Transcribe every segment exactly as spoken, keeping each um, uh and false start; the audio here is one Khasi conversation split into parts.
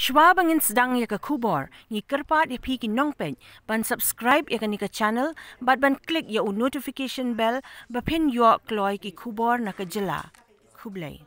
Shwa ba ngin sdang ïa ka khubor, ngi kyrpad ïa phi ki nongpeit ban subscribe ïa kane ka channel bad ban click ïa u notification bell ba phin ïoh kloi ki khubor na ka jylla. Khublei.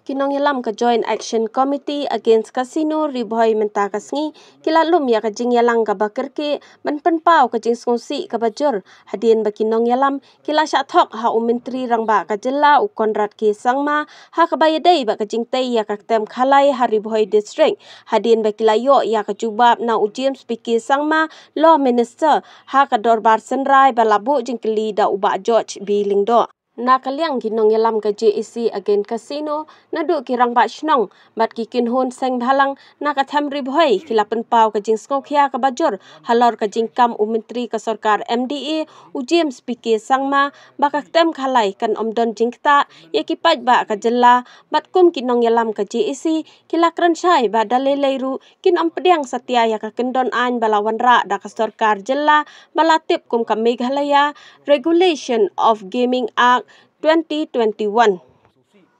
Ki nongïalam ka Joint Action Committee Against Casino Ri Bhoi mynta ka sngi ki la lum ïa ka jingïalang kaba kyrkieh ban pynpaw ka jingsngewsih kaba jur hadien ba ki nongïalam ki la shah thok ha u Myntri Rangbah ka jylla u Conrad K Sangma ha kaba ïadei bad ka jingtei ïa ka ktem khalai ha Ri Bhoi District, hadien ba ki la ïoh ïa ka jubab na u James P K Sangma, Law Minister, ha ka dorbar synrai ba la buh jingkylli da u Bah George B Lyngdoh. Na ka liang ki nongïalam ka J A C Against Casino, naduh ki rangbah shnong bad ki kynhun seng bhalang na ka them Ri Bhoi ki la pynpaw ka jingsngewkhia kaba jur halor ka jingkam u Myntri ka sorkar M D A u James P K Sangma ba ka ktem khalai kan ym don jingktah ïa ki paidbah ka jylla, bad kum ki nongïalam ka J A C ki la kren shai ba da lei lei ruh kin ym pdiang satia ïa ka kyndon aiñ ba la wanrah da ka sorkar jylla ba la tip kum ka Meghalaya Regulation of Gaming Act twenty twenty-one.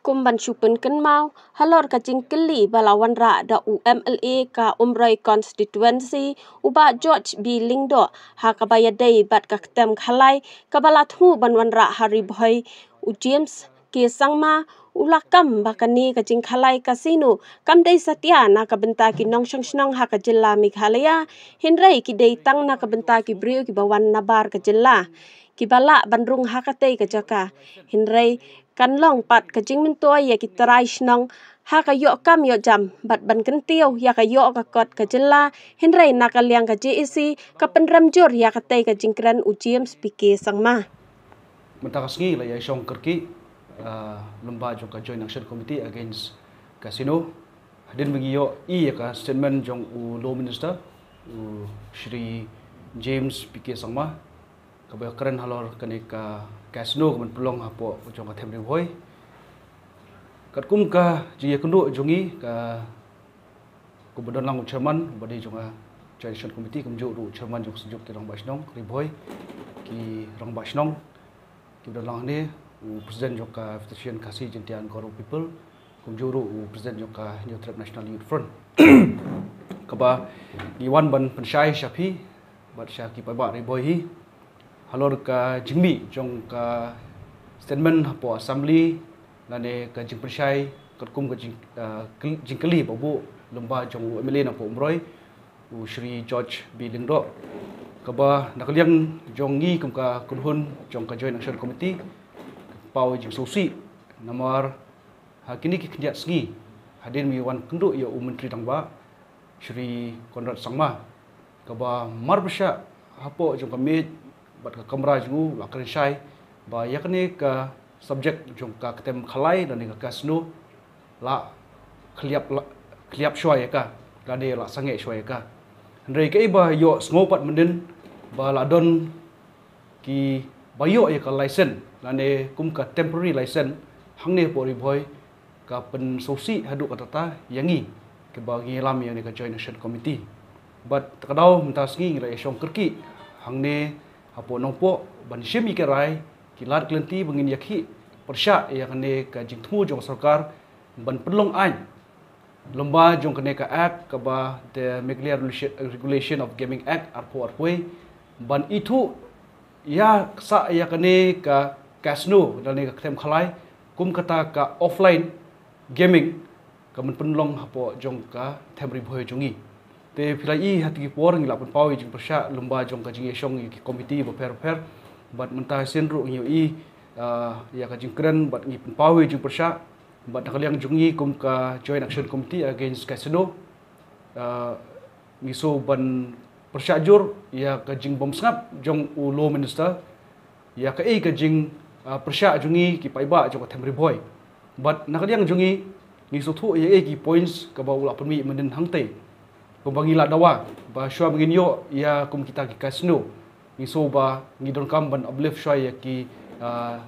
Kum ban shu pynkynmaw halor ka jingkylli ba la wanrah da u M L A ka Umroi Constituency u Bah George B Lyngdoh ha kaba ïadei bad ka ktem khalai kaba la thmu ban wanrah ha Ri Bhoi, u James K Sangma u la kam ba kane ka jingkhalai casino kam dei satia na ka bynta ki nongshong shnong ha ka jylla Meghalaya, hynrei ki dei tang na ka bynta ki briew kiba wan nabar ka jylla kiba lah ban rung ha katei ka jaka. Hynrei kan long pat ka jingmyntoi ïa ki trai shnong ha ka ïoh kam ïoh jam bad ban kyntiew ïa ka ïoh ka kot ka jylla, hynrei na ka liang ka J A C ka pynrem jur ïa katei ka jingkren u James P K Sangma. Mynta ka sngi la ïa shong kyrkieh, ah, lyngba jong ka Joint Action Committee Against Casino. Hadien ba ngi ïoh ïa ka statement jong u Law Minister, u Shri James P K Sangma, kaba kren halor kane ka casino kaban pynlong hapoh jong ka them Ri Bhoi. Katkum ka jingïakynduh jong ngi ka, kumba don lang u chairman ba dei jong ka Joint Action Committee, kumjuh ruh u chairman jong ka Seng Jukti Rangbah Shnong Ri Bhoi, ki rangbah shnong kiba don lang hangne, u president jong ka Federation Khasi Jaintia and Garo People, kumjuh ruh u president jong ka Hynñiewtrep National Youth Front. Kaba ngi wan ban pynshai sha phi bad sha ki paidbah Ri Bhoi hi halor ka jingmih jong ka statement hapoh assembly lane ka jingpynshai katkum ka jing, ah, kyl-, jingkylli ba buh lyngba jong u M L A na poh Umroi, u Shri George B Lyngdoh, kaba na ka liang jong ngi kum ka kynhun jong ka Joint Action Committee, pynpaw jingsngewsih namar ha kine ki khyndiat sngi hadien ba ngi wan kynduh ïa u Myntri Rangbah Shri Conrad Sangma, kaba mar pyrshah hapoh jong ka miej bad ka kamra jong u la kren shai ba ïa kane ka subject jong ka ktem khalai lane ka casino la khliap, la khliap shuwa ïa ka lane la sangeh shuwa ïa ka. Hynrei kaei ba ïohsngew pat mynnin ba la don kiba ïoh ïa ka license lane kum ka temporary license hangne hapoh Ri Bhoi ka pynsngewsih haduh katta ïa ngi kiba ngi ïalam ïa kane ka Joint Action Committee. Bad ta ka daw mynta sngi ngi la ïa shong kyrkieh hangne hapoh Nongpoh ban shim ïa ki rai ki lad ki lynti ba ngin ïakhih pyrshah ïa kane ka jingthmu jong ka sorkar ban pynlong aiñ lyngba jong kane ka Act kaba the Meghalaya Regulation, Regulation of Gaming Act arphew arphew, ban ithuh ïa sah ïa kane ka casino lane ka ktem khalai kum kata ka offline gaming kaban pynlong hapoh jong ka them Ri Bhoi jong ngi. Te phi la i ha kine ki por ngi la pynpaw ïa jingpyrshah lyngba jong ka jingïashong ïa ki komiti bapher bapher bad mynta sien ruh ngi ïohi, ah, ïa ka jingkren bad ngi pynpaw ïa jingpyrshah bad na ka liang jong ngi kum ka Joint Action Committee Against Casino, ah, ngi sngew ban pyrshah jur ïa ka jingbymsngap jong u Law Minister ïa kaei ka jing, ah, pyrshah jong ngi ki paidbah jong ka them Ri Bhoi. Bad na ka liang jong ngi ngi sngewthuh ïa kaei ki points kaba u la pynmih mynnin hangtei. Kumba ngi la dawa ba shuwa ba ngin ïoh ïa kum kita ki casino ngi sngew ba ngi donkam ban uplift shuwa ïa ki, ah,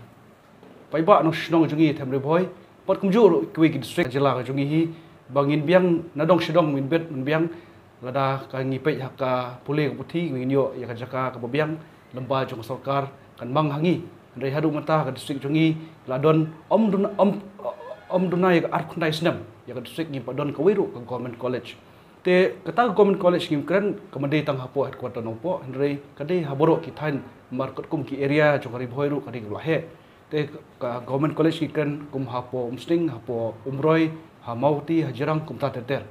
paidbah nongshong shnong jong ngi them Ri Bhoi bad kumjuh ruh kiwei ki district jylla ka jong ngi hi ba ngin biang na dong sha dong, ngin bet ngin biang lada ka ngi peit ha ka pule ka puthi ngin ïoh ïa ka jaka kaba biang lyngba jong ka sorkar kan mang ha ngi. Hynrei haduh mynta ka district jong ngi la don ym duna, ym, ym duna ïa ka arphew khyndai snem ïa ka district ngi pat don kawei ruh ka government college. Te kata ka Government College ngim kren ka ma dei tang hapoh headquarter Nongpoh, hynrei ka dei ha baroh ki thaiñ, namar katkum ki area jong ka Ri Bhoi ruh ka dei kaba la heh. Te ka Government College ngi kren kum hapoh Umsning, hapoh Umroi, ha Mawhati, ha Jirang, kumta ter ter.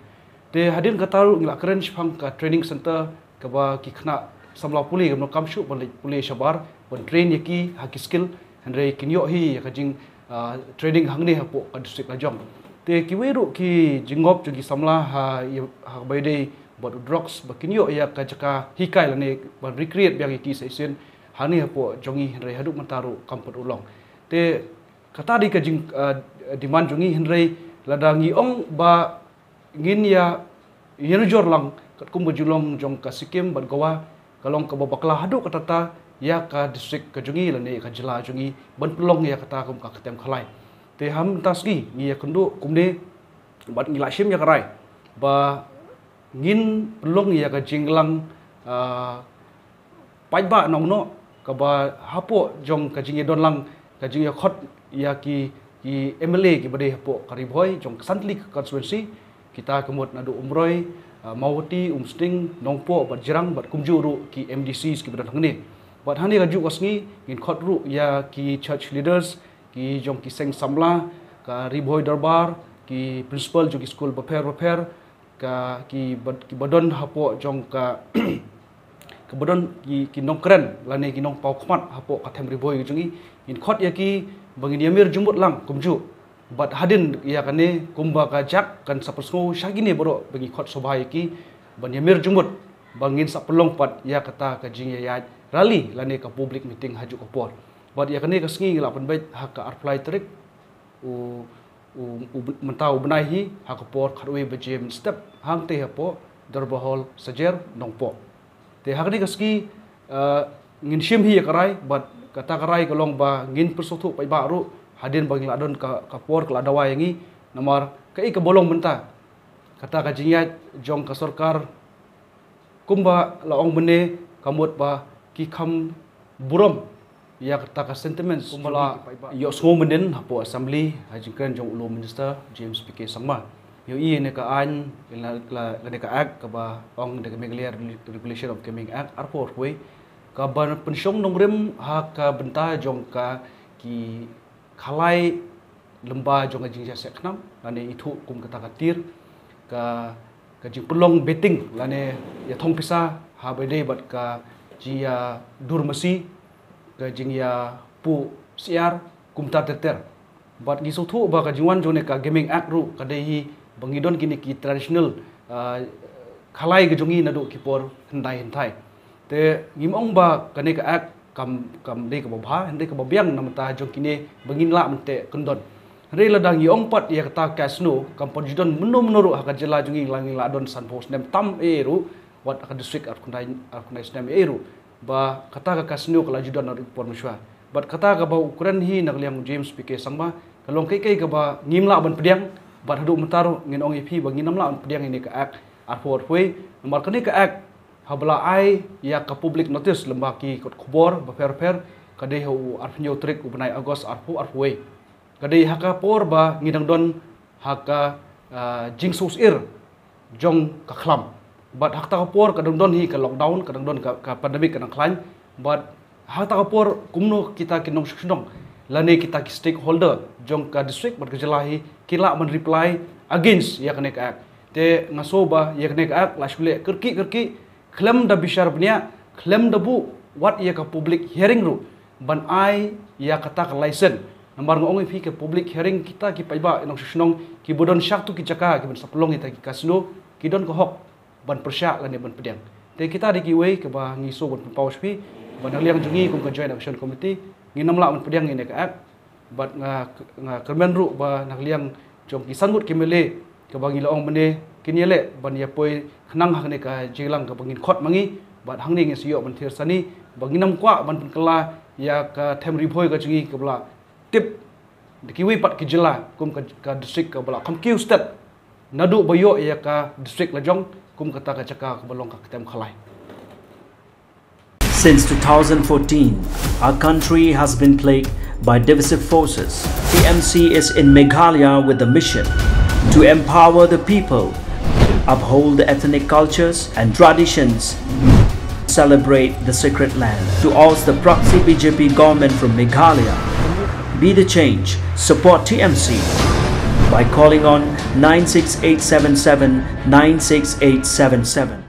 Te hadien kata ruh ngi la kren shaphang ka training center kaba ki khynnah samla pule kam shuh ban leit pule shabar ban train ïa ki ha ki skill, hynrei kin ïoh hi ïa ka jing, ah, training hangne hapoh ka district lajong. Te kiwei ruh ki jingngop jong ki samla ha ïa, ha kaba ïadei bad u drugs ba kin ïoh ïa ka jaka hikai lane ban recreate biang ïa ki sa shisien hangne hapoh jong ngi, hynrei haduh mynta ruh kam pat urlong. Te kata dei ka jing, ah, demand jong ngi, hynrei lada ngi ong ba ngin ïa, ïa nujor lang katkum ka jinglong jong ka Sikkim bad Goa, ka long kaba bakla haduh katta ïa ka district ka jong ngi lane ka jylla jong ngi ban pynlong ïa kata kum ka ktien khalai. Te ha mynta sngi ngi ïakynduh kumne bad ngi la shim ïa ka rai ba ngin pynlong ïa ka jingïalang, ah, paidbah nongno kaba hapoh jong ka jingïadon lang, ka jingïakhot ïa ki, ki M L A kiba dei hapoh ka Ri Bhoi jong ka Santli constituency, kita ka mut naduh Umroi, ah, Mawhati, Umsning, Nongpoh bad Jirang bad kumjuh ruh ki M D Cs kiba don hangne. Bad hangne kajuh ka sngi ngin khot ruh ïa ki church leaders, ki jong ki seng samla, ka Ri Bhoi Dorbar, ki principal jong ki skul bapher bapher, ka, ki ba, kiba don hapoh jong ka, kiba don ki, ki nongkren lane ki nongpaw khmat hapoh ka them Ri Bhoi jong ngi, ngin khot ïa ki ba ngin ïamir jingmut lang kumjuh. Bad hadien ïa kane kumba ka jak kan sa pynsngew sha kine baroh ba ngi khot sngewbha ïa ki ban ïamir jingmut ba ngin sa pynlong pat ïa kata ka jingïaid rally lane ka public meeting hajuh ka por. Bad ïa kane ka sngi ngi la pynbeit ha ka arphew lai tarik u, u, u, mynta u bnai hi ha ka por khatwei baje mynstep hangtei hapoh Dorbar Hall Sajer Nongpoh. Te ha kane ka sngi, eh, ngin shim hi ïa ka rai bad kata ka rai ka long ba ngin pynsngewthuh paidbah ruh hadien ba ngi la don ka, ka por ka la dawa ïa ngi, namar kaei kaba long mynta kata ka jingïaid jong ka sorkar kumba la ong mynne ka mut ba ki kham burom ïa kata ka sentiments kumba la ïohsngew mynnin hapoh assembly ha jingkren jong u Law Minister James P K Sangma. Ïohi ne ka aiñ la, la, lane ka act kaba ong da ka Meghalaya Regulation of Gaming Act arphew arphew wei kaba pynshong nongrim ha ka bynta jong ka ki khalai lyngba jong ka jingïaseng khnam lane ithuh kum kata ka tir, ka, ka jingpynlong betting lane ïathong pisa ha ba dei bad ka jingïadur masi, ka jingïapuh syiar kumta ter ter. Bad ngi sngewthuh ba ka jingwan jong ne ka Gaming Act ruh ka dei hi ba ngi don kine ki traditional, ah, khalai ka jong ngi naduh ki por hyndai hynthai. Te ngim ong ba kane ka act kam, kam dei kaba bha, hynrei kaba biang na bynta jong kine ba ngin lah ban teh kyndon. Hynrei lada ngi ong pat ïa kata ka casino kam pat ju don mynno mynno ruh ha ka jylla jong ngi, la ngi la don sanphew snem tam ei ei ruh, wat ha ka district arphew khyndai, arphew khyndai snem ei ei ruh ba kata ka casino ka la ju don naduh por mynshuwa. Bad kata kaba u kren hi na ka liang u James P K Sangma ka long kaei kaei kaba ngim lah ban pdiang, bad haduh mynta ruh ngin ong ïa phi ba ngin ym lah ban pdiang ïa kane ka act arphew arphew wei, namar kane ka act haba la ai ïa ka public notice lyngba ki kot khubor bapher bapher ka dei ha u arphew hynñiew tarik u bnai August arphew arphew wei. Ka dei ha ka por ba ngi dang don ha ka, ah, jingsngewsih jong ka khlam. Bad ha kata ka por ka dang don hi ka lockdown, ka dang don ka, ka pandemic ka dang khlaiñ. Bad ha kata ka por kumno kita ki nongshong shnong lane kita ki stakeholder jong ka district bad ka jylla hi ki lah ban reply against ïa kane ka act. Te nga sngew ba ïa kane ka act la shu leh kyrkieh kyrkieh khlem da bishar bniah, khlem da buh wat ïa ka public hearing ruh ban ai ïa kata ka license. Namar nga ong ïa phi ka public hearing kita ki paidbah nongshong shnong kiba don sha kito ki jaka kiban sa pynlong ïa kita ki casino ki don ka hok ban pyrshah lane ban pdiang. Te kita dei kiwei kaba ngi sngew ban pynpaw sha phi ba na ka liang jong ngi kum ka Joint Action Committee ngin ym lah ban pdiang ïa kane ka act. Bad nga, nga kyrmen ruh ba na ka liang jong ki san ngut ki M L A kaba ngi la ong mynne kin ïaleh ban ïa poi khnang ha kane ka jingïalang kaba ngin khot ma ngi. Bad hangne ngin sa ïoh ban thied sani ba ngin ym kwah ban pynkylla ïa ka them Ri Bhoi ka jong ngi kaba la tip da kiwei pat ki jylla kum ka, ka district kaba la kham kiew stet naduh ba ïoh ïa ka district lajong kum kata ka jaka kaba long ka ktien khalai. Since two thousand fourteen, our country has been plagued by divisive forces. T M C is in Meghalaya with the mission to empower the people, uphold the ethnic cultures and traditions, celebrate the sacred land. To oust the proxy B J P government from Meghalaya, be the change. Support T M C by calling on nine six eight seven seven nine six eight seven seven.